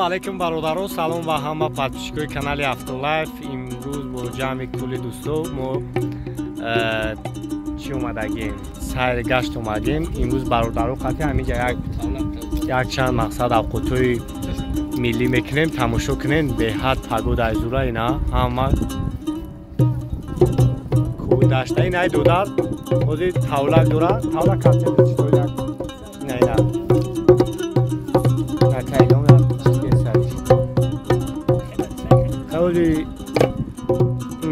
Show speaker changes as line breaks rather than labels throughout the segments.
Алейкум бародаро, салом ва ҳама подписчикои канали Автолайф. Имрӯз бо ҷамъи кулли дӯсто мо чӣ омадагем? Сайр гашт омадем. Имрӯз бародаро қати ҳаминҷа якчанд мақсад авқотҳои миллӣ мекунем, тамошо кунем. Беҳад пагода айзура ина ҳама кӯдашта инай додар ҳозир тавлак дора, тавлак ина ина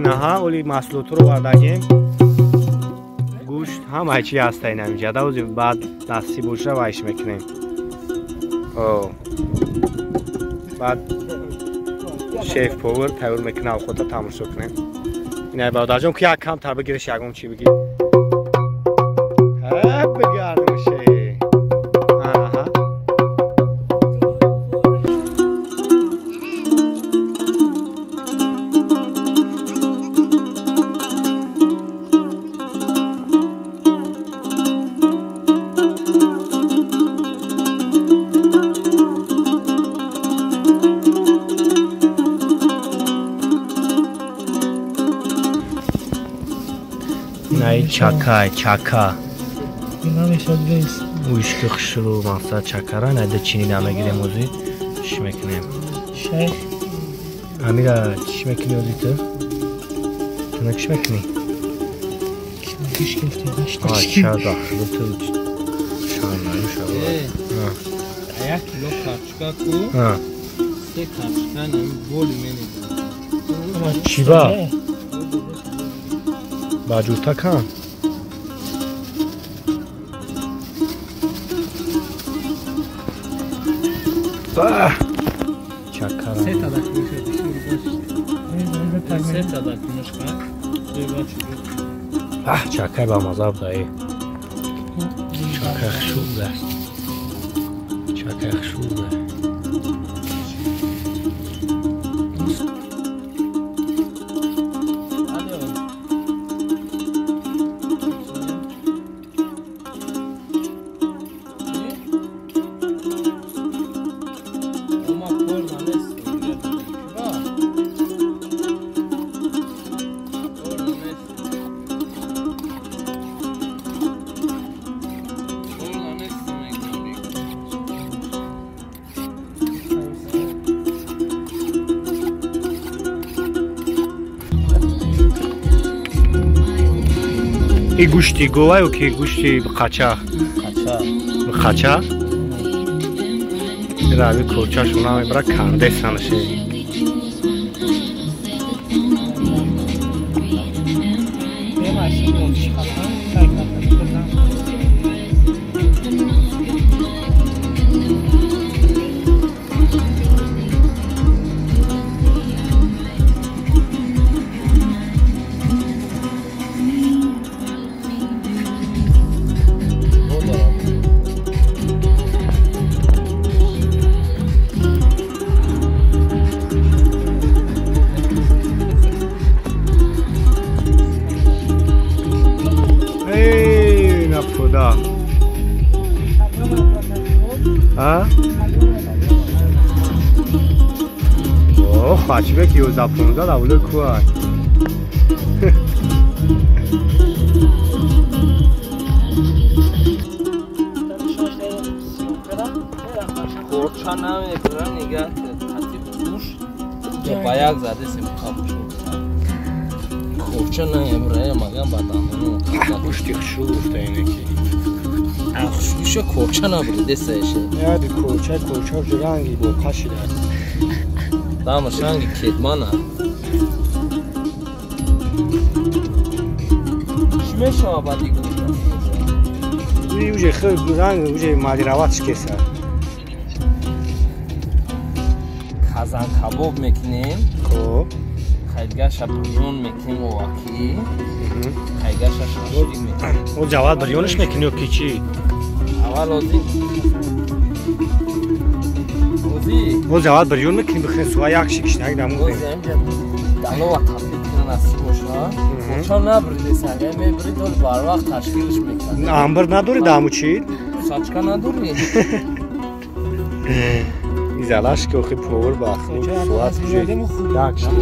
наҳа оли маҳсулотро вардагем, гӯшт ҳамаи чи ҳаста инамиҷада. Ози баъд дастӣ боша вайш мекунем. Баъд шеф повар тайёр мекунад, авқота тамошо кунем. Инай бародарҷон, ки як камтар бигириш, ягон чи бигир. Бигардимше. Чакай, чака. Уишки хушру мақсад чакара, найда чини намегирем ози. Чӣ мекунем?
Шайх.
Амира, чӣ мекунӣ ози ту? Ту на чӣ мекунӣ?
Гӯш гирифтем.
Чада, ту шармаю шава.
Як кило картошка ку. Се картошка нам боли менедем.
Чӣ ба? Ба ҷурта кан? Чакара. Чакай ба маза буда. Чакай хушрӯ буда. Чакай хушрӯ буда. И гӯшти гова ё ки гӯшти қача? Қача? Рави корчашона мебара кандесанаше. Ачибек 11-15 давле куай.
Корча намебара нигаҳ қатиб гӯш ба як задесем қабуш. Корча намебара магам ба даҳону.
Гӯшти хушрӯ гуфта ине ки.
Хушрӯша корча набуд десаеше.
Яди корча корча ранги бо қашидааст.
Дамаш ранги кетмана. Чӣ мешава баъди гӯшт?
Уже хел ранг уже марирават шикеса.
Казан кабоб мекунем.
Хоб.
Хайгаша бирён мекунем овакӣ. Хайгаша шашлик мекунем.
О ҷавад бирёниш мекунӣ ё ки чӣ?
Аввал ози
Боз аввал бирён мекунем, бихӯрем суа як шикишнак дамудем.
Далова тафид кунан аз боша. Чо набридес, агар мебрид, ҳол барвақт ташкилш мекард.
Амбир надорӣ даму чӣ?
Сачка надорӣ?
Изалаш ки охи повар ба ахлим соат уже як шид.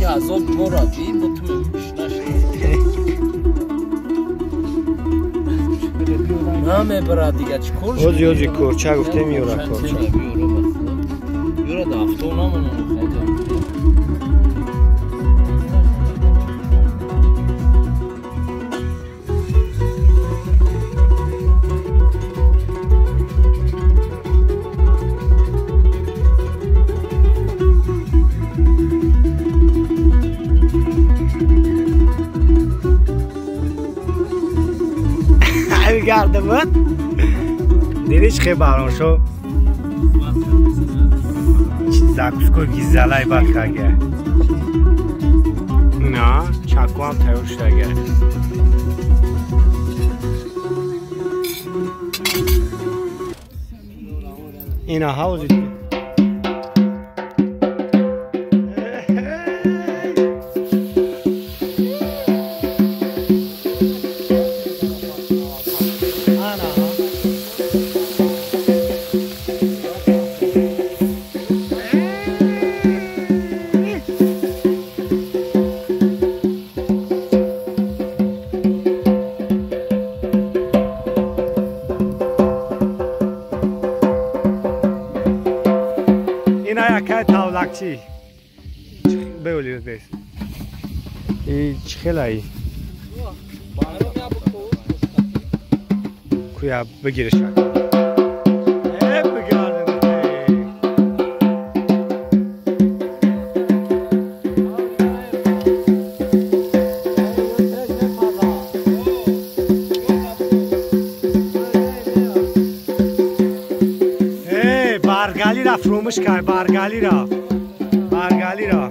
Я азоб мора ди бо ту мешнаш. Намебара дига чӣ кор?
Ози ози корча гуфтем юра корча.
Юра да авто намонам хайда.
Гардамад дидиш хе бароншо закускои гизалай бад кага на чакуам тайёр шудага. Ина ҳавзи тавлакчи беолиёз бес и чӣ хелаи куя бигиришак баргалира фурӯмӯш кард баргалира баргалира.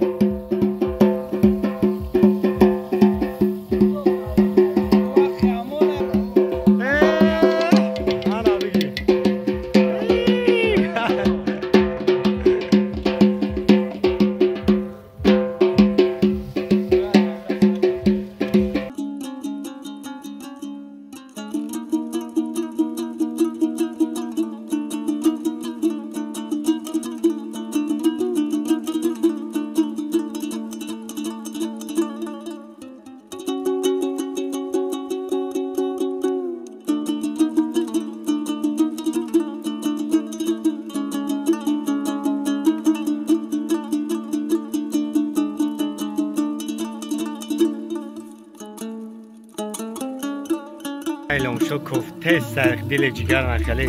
Шо кофте сар дили ҷигар нахали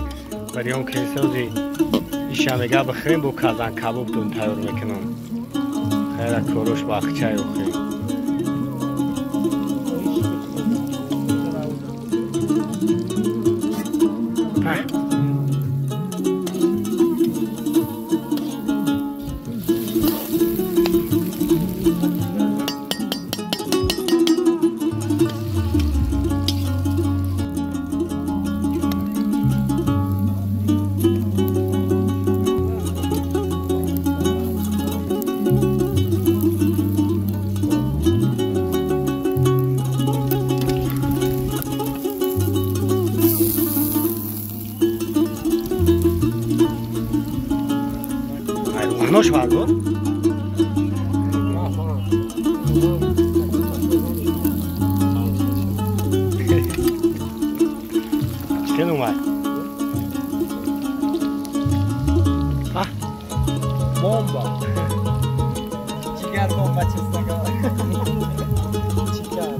бариём кесози иша мега бихӯрем бо казан кабоб дун тайёр мекунам. Хайра корош бахчай охи. Нош варго? Чӣ омад?
Бомба! Ҷигар бомба, честно говоря. Ҷигар.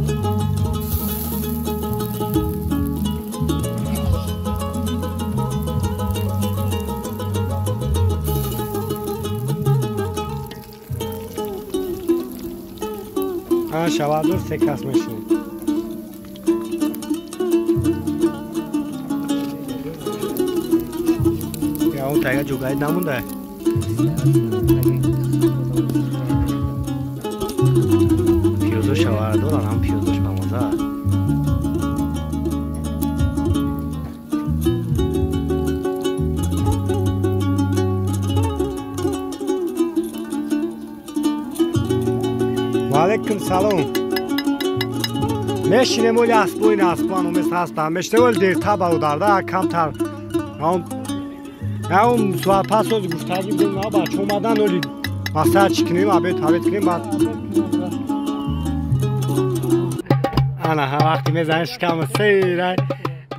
Шавадур се кас мешинем. Он тайга ҷугаид намонда. Пиёзо шавара доран, ҳам пиёзош бамаза. Ва алайкум салом. Мешинем оли аспоин аспан умес ҳастам. Мешинем оли дертар бародарда камтар. Ам соат пас оз гуфтагӣ будем, на бача омадан оли масалан чӣ кунем, обед обед кунем баъд. Ана ҳа вақти мезанӣ шикам сейрай.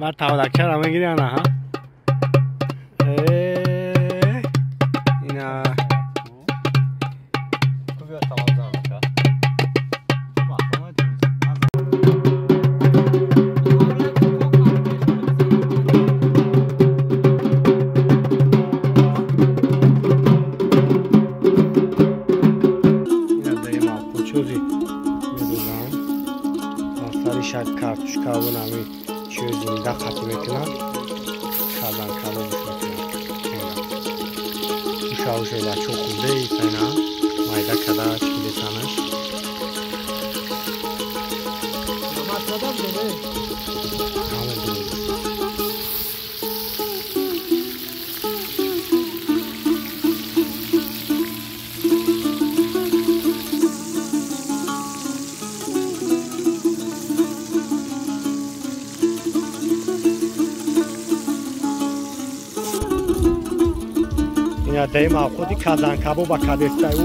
Баъд тавлакчара мегирӣ ана ҳа. Ина картошка вон ами чиё зинда қатӣ мекунанд, казан кабобш мекунанд. Ушауше бачо хунде исайна майда када чикидесанаш. Даим авқоти казанкабоба кадестай.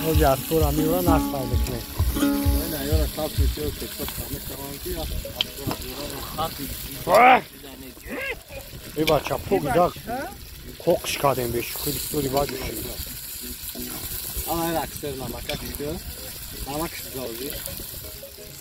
Ози аспора меёра насбай мекунем. Э бача пок да коқш кадем бешухи бисёри баҷуши.
Ана аксер намака кишкӯ. Намак шизози.